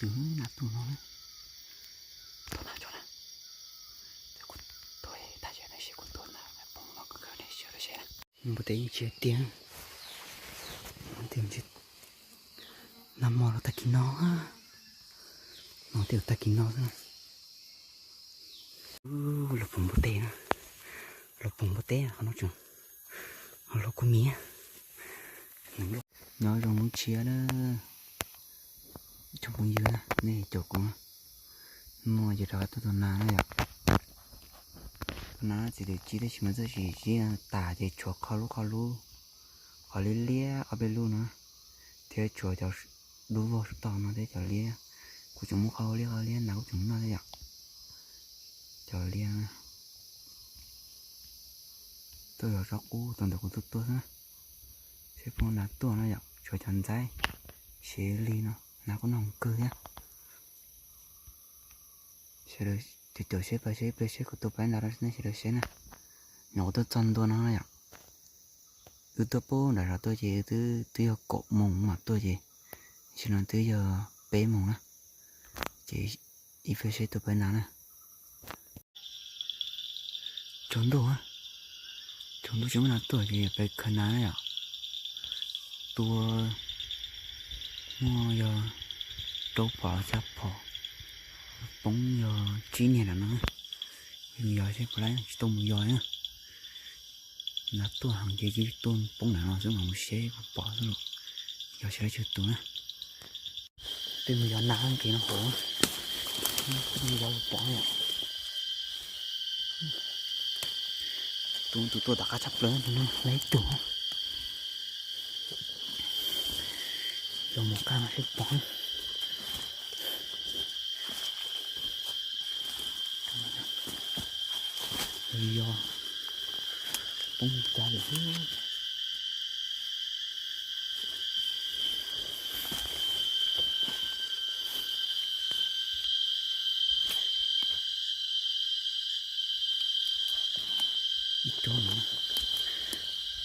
Tus nas tuaj no, tuaj nas tso na. Ces kuv tuaj tag zog na, seb kuv tuaj nas poob no kuv kawg nej sawv daws seb na. Npua teb yeej tsis tiag, nag hmo los tag kis no, no twb tag kis no xwb. Los poob npua teb na, los poob npua teb qhov no tseem, los kuv miv. Nyob zoo hnub tshiab na, ib tsoom phooj ywg na, nej caum kuv, hnub no ces rov qab tuaj tua nas na yom. Tua nas txiv twm ci tab sis mas txoj sim sib tas ces tshuav qho lub qho lub, qhov liab liab ob peb lub no, thiab tshuav cov dub vog tod no thiab cov liab. Kuv tseem muab qhov liab qhov liab nas kuv tseem noj thiab yom. Cov liab tuaj yog tsob qub tau ntawm kuv tuaj tua xwb na. Seb puas nas tuaj no yom, tshuav cov ntxaib sev li no, nas kuj noj kawg thiab. Sawv daws caum caum seb pab seb peb seb kuv tua pab nta rau nej sawv daws seb na. Nyuam qhuav tuaj txog ntua no yom. Wb tuaj pub nram zos tuaj ces twb twb yog kaum moos mam tuaj ces, tam sim no twb yog peb moos na. Ces ib pliag seb tua pab nas na. Tsaus ntuj, tsaus ntuj tsis muaj nas tuaj ces peb khaws nas na yom. Tua muaj yog rau phom los xya phom, poob yog tsib niag nram no. Mus yos seb puas laib, tsis tau mus yos na. Nas tuaj heev ces cia tuaj poob nram no xwb mas mus seb puas pom xwb los. Yos seb lawv tsawg tus na. Peb mus yos nas kev no hauv, peb mus yos puas pom yom. Tus tus tuaj tom qab tshaj plaws no lawv ib tug. Yos mus qab no seb pom. Yog poob li cas lawm xwb. Ib tug no,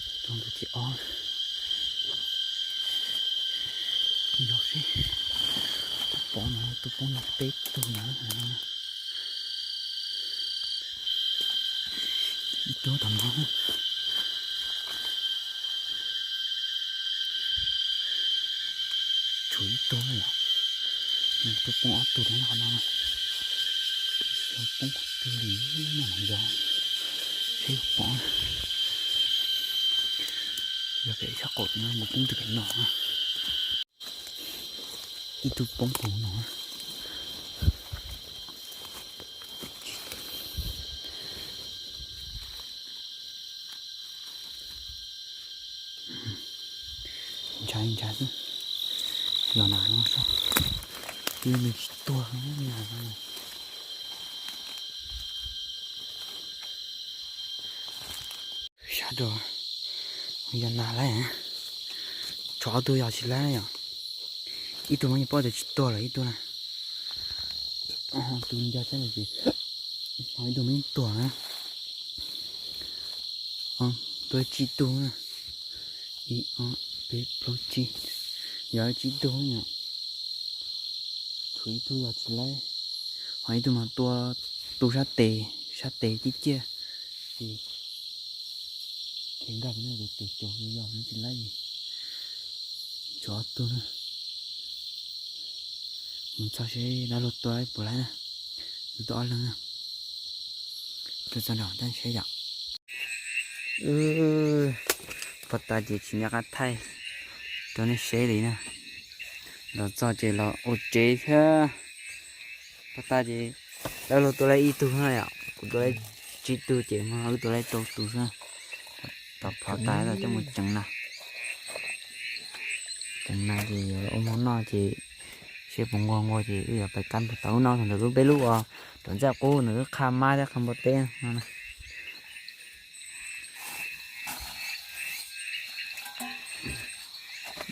ib tug ntawd ces ob. Yog seb puas pom no, tus poob no peb tug no. Ib tug tom no. Tshuav ib tug na yom. Nws twb poob ob tug li qhov no. Xyov poob qhov twg li, nag los yog seb pom. Yog pem sab qaum no mus poob twg pem no. Ib tug poob hauv no. Ntshai ntshai xwb. Yog nas no saib, twb nws tsis tuag nas no. Sab rau yog nas laib, tshuav ob tug yog tsis laib yom. Ib tug no yeej paub tias tsis tuag lawm ib tug na. Tus ncaj thiab no ces ho ib tug no yeej tuag na. Tuag tsib tug na. Ib ob peb plaub tsib, yog tsib tug yom. Tshuav ib tug yog tsis laib, ho ib tug mas tua tu sab tes, sab tes ciaj ciaj, ces khiav nkag pem no ces caum caum yog tsis laib. Tshuav ob tug na. Mus txog seb dab laug tua puas laib na. Wb tuaj ob leeg na. Tuaj txog nram tab seb yom. Pog tas ces tsis nco qab thaij rau nej seb li na. Los txog ces los ua tsev thiab. Pog tas ces dab laug tua laib ib tug na yom, kuv tua laib tsib tug ces mas wb tua laib rau tus xwb. Tom phov tas coj mus tseev na. Tseev na ces ua hmo noj ces seb puas nquag nquag ces wb yuav pais kab npua tau. Wb noj ntawm lub peb lub uas rau ntxaj qub ntawm wb qha mab thiab qha npua teb no na.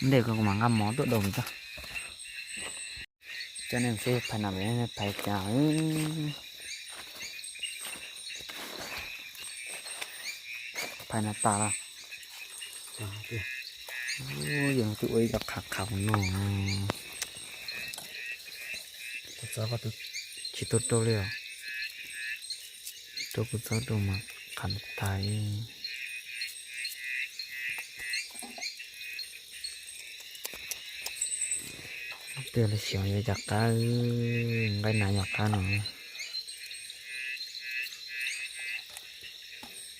Ntej ko kuv mam nqa mov tuaj daus tso. Coj nej mus saib phais nas, phais cas. Phais nas tas los. Yog no twb ua ib co qhav qhav no. Tsis tau rau li os. Rau kuv txob rau mas qham tas li. Tiag los xyov yuav cov qab, nqaij nas yog qab no.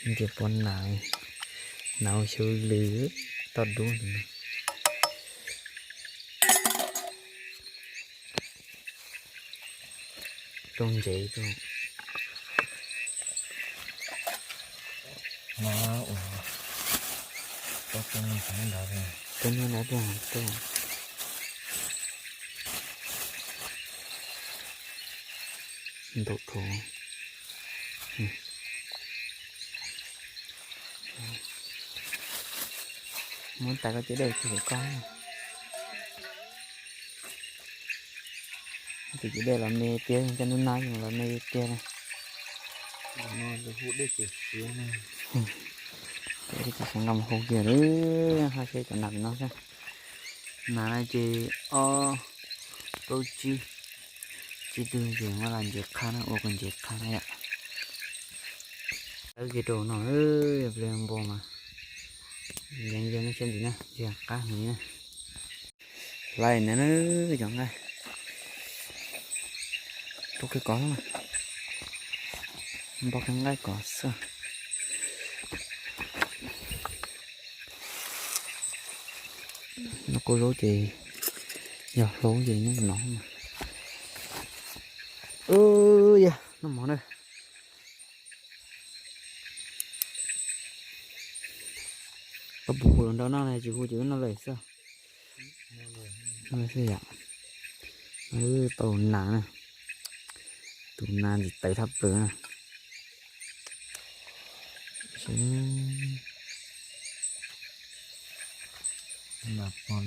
Nce puab nas, nas ua xyov lwm toj dub. Rau ntsev rau. No ua tau tau ntawd, tau ntawd rau. Ntaum rau. Muab tais koj cov dej tsis koj. Tus cov dej los me tiag, cov nub nab los me tiag. Hu dej ces siav ne. Ces nqa mus hu kiag li, haj seb cov nas no xwb. Nas no ces ob plaub tsib, tsib tug ces muab los ntsev qhab na, ua kom ntsev qhab na yom. Tawb kiag rau no, pliag npua mas yeej yeej siab ntsis na, yog qab heev na. Hlais na cov nqaij, rau kiag kov, npog kiag nqaij kov xwb. Noj kua zaub ces yog hlaub ces nyob no mas. Yog noj mov na. Koj puas hu los nrog noj ne, tsis hu ces wb noj lawm xwb. Noj lawm xwb yom. Tau nas na, tus nas ntxim tawv thaj plaws na.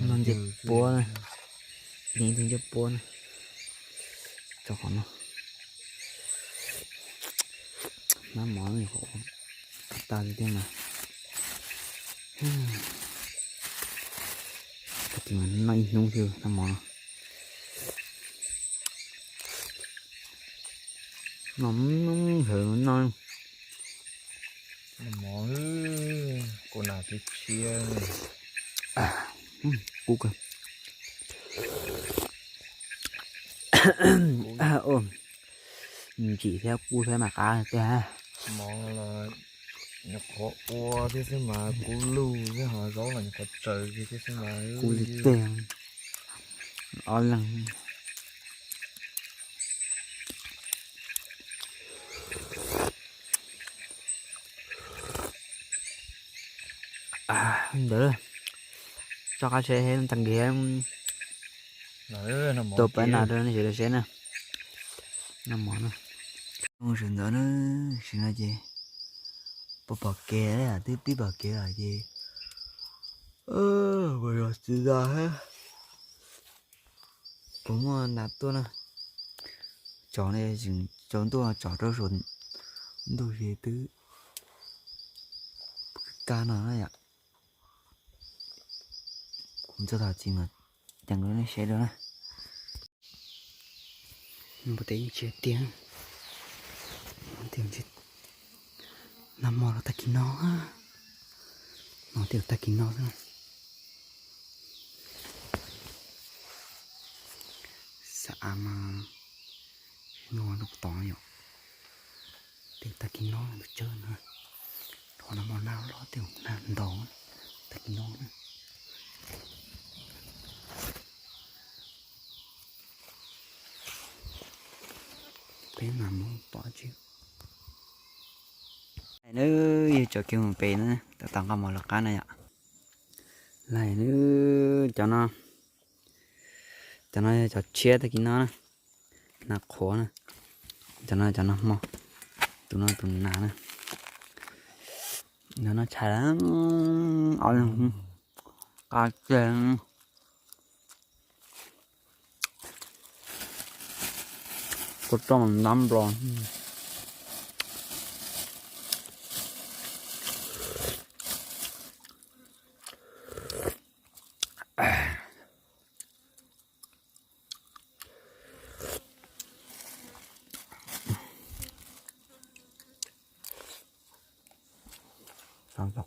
No ncej puab na, ib tug ncej puab na, tso qhov no. Nab mov nyuam qhuav tas li thiab mas. Tag kis mas noj ib hnub xwb nab mov no. Noj hnub ntawd no. Noj mov, kua nas tshiab tshiab. Kub kawg. Ntsim thiab kub thiab mas qab tiag. Mov los nyuam qhuav ua thiab xwb mas kub lug xwb, ho zaub los nyuam qhuav tsaws kiag thiab xwb mas kub li tiag. Ob leeg. Ntawd tso qab seb tag kis tua pab nas rau nej sawv daws saib na. Noj mov na. Sawv ntxov na, sim no ces puas pom kev, twb pib pom kev lawm ces mus yos txiv zos thiab. Kuv muaj nas tuaj na, tsom ne, tseem tsaus ntuj tsom rau saum ntuj ces twb kab no na yom. Kuv txog tom txiv mas ceev rau nej saib dua na. Npua teb yeej tsis tiag, nag hmo los tag kis no, no twb tag kis no xwb. Xav av mas no rau tod yom. Twb tag kis no tus tsawb no, qhov no mas nag loj twb nag ntau, tag kis no na. Peb mam mus pom tsis. Lawm, yog tso kiag mus pem na, tom tom nqa mov lawv qab na yom. Lawm, cov no, cov no yog cov tshiab tag kis no na, nas qhuav na. Cov no cov no hmo, tus no tus nas na. Cov no tshais lawm, ob leeg qab kiag. Kua txooj ntab nplos.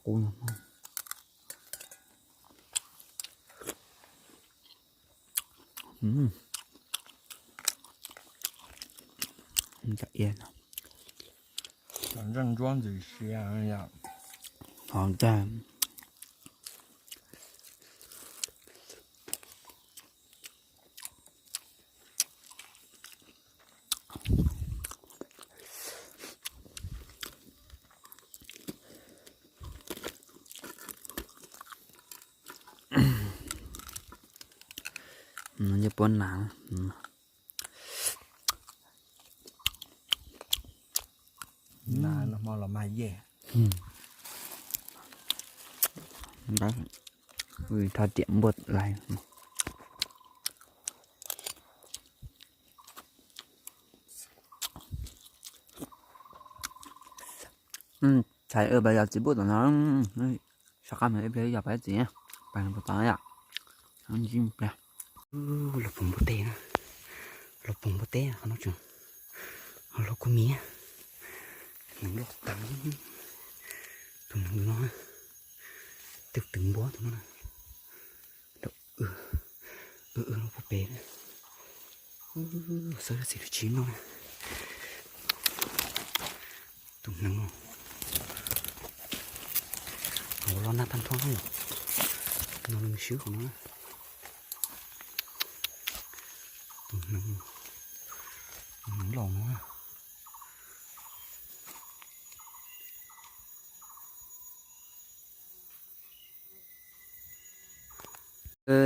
Qub no. Cov iab no. Cov ntsuab ntxim siab yom. Hov ntag. Nws puab nas. Nas no hmo los mag yej. Thoj riam npuaj lais. Txhais pas yog txiv npuaj tom no, sab qab mus ib pliag yog pas txiv, pas no puas tau yom. Ntsib pliag. Los pom npua teb na, los pom npua teb qhov no tseem ho los kua miv, neev loj tas. Tus neev no, tus twv npua tus no. Wb no puag pem, xawb txiv lub tsis noj na. Tus neev no, hauv los nag tag nrho na yom. No lub swb qhov no na. Tus neev, tus neev laus no na.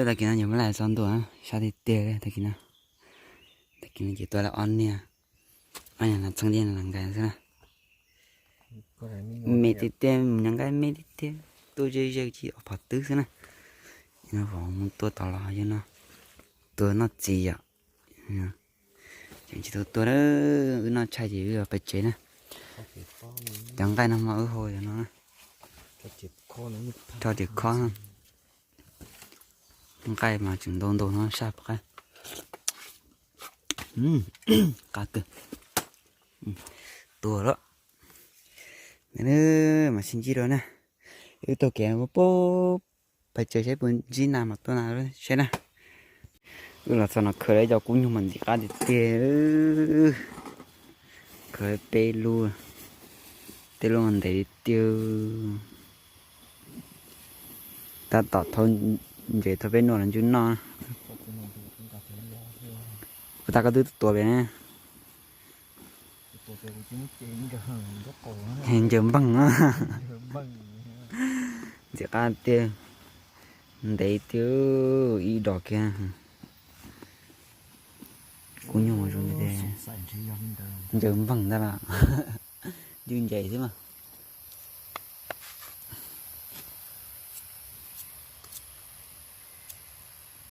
Tag kis no yog muab lais txog ntua sab tiag tiag tag kis no. Tag kis no ces tuaj lawm ob niag, ob niag no txheeb tiaj no nkais xwb na. Me tiag tiag, mus nyob nqaij me tiag tiag, tuaj ze ze tsis ob phom twb xwb na. No vauv mus tua tod los yog no, tua noj txiv yom. Tseem tsis tau tua, wb noj tshaj ces wb pais tsev na. Cov nqaij no mas wb hau yog no na. Rho riam khob, nqaij mas tseem ntau ntau no saj pov qab. Qab kawg. Tuag lawm. Mas sib ntsib dua na. Wb taug kev pab pais tsev saib puas ntsib nas mas tua nas saib na. Wb los txog no khaws lawm ib co kub nyuj mas ntxim qab tiag tiag. Khaws peb lub, tej lub ntev tiag. Tab tom thauj ntses thauj peb noj los ntswb noj. Puas tas koj twb tuav pem na? Ncaws npeeg, ntxim qab tiag, ntev tiag, ib dos kiag. Kub nyuj zoo li ncaws npeeg ntag las, ntswj ncees xwb mas.